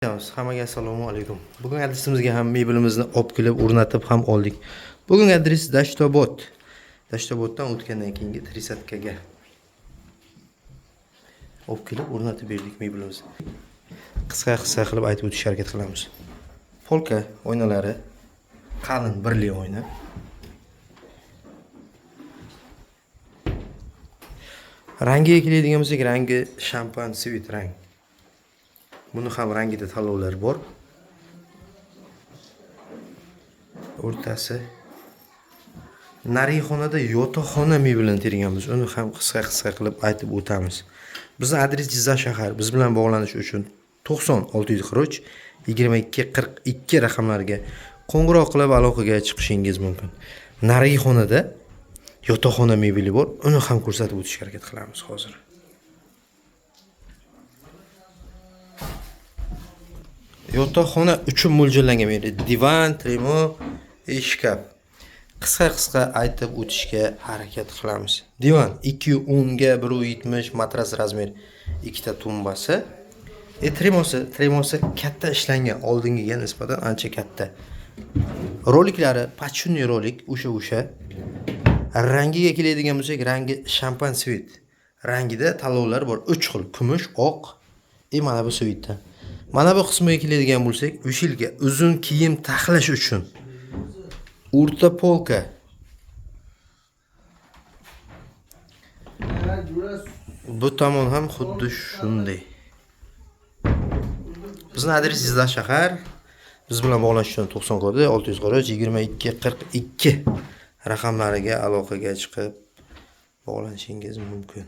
Hammaga assalomu alaykum. Bugun adresimizga ham mebelimizni olib kelib o'rnatib ham oldik. Bugun adres Dashtobod. Dashtoboddan o'tgandan keyingi Trisatkaga olib kelib o'rnatib berdik mebelimizni. Qisqa-qisqa qilib aytib o'tishga harakat qilamiz. Polka oynalari qalin birli oyna. Rangiga keladigan bo'lsak, rangi shampan svit rang. Buni ham rangida tanlovlar bor. O'rtasi narigi xonada yotoqxona mebelini terganmiz. Uni ham qisqa-qisqa qilib aytib o'tamiz. Bizning adres Jizzax shahar. Biz bilan bog'lanish uchun 90 643 22 42 raqamlariga qo'ng'iroq qilib aloqaga chiqishingiz mumkin. Narigi xonada yotoqxona mebeli bor. Uni ham ko'rsatib o'tishga harakat qilamiz hozir. Yotoqxona uchun mo'ljallangan mebel. Divan, tremo, shkaf. Qisqa-qisqa aytib o'tishga harakat qilamiz. Divan 2.10 ga 1.70 matras razmer, ikkita tumbasi. Tremosi katta ishlangan, oldingiga nisbatan ancha katta. Roliklari pachunniy rolik, o'sha. Rangiga keladigan bo'lsak, rangi shampan svet. Rangida tanlovlar bor. 3 xil: kumush, oq, mana bu svetda. Mana bu qismiga keladigan bo'lsak, vishilka uzun kiyim taxlash uchun. O'rta polka. Bu tomon ham xuddi shunday. Bizning adres Jizzax shahar. Biz bilan bog'lanish uchun 90 kodi 643 22 42 raqamlariga aloqaga chiqib bog'lanishingiz mumkin.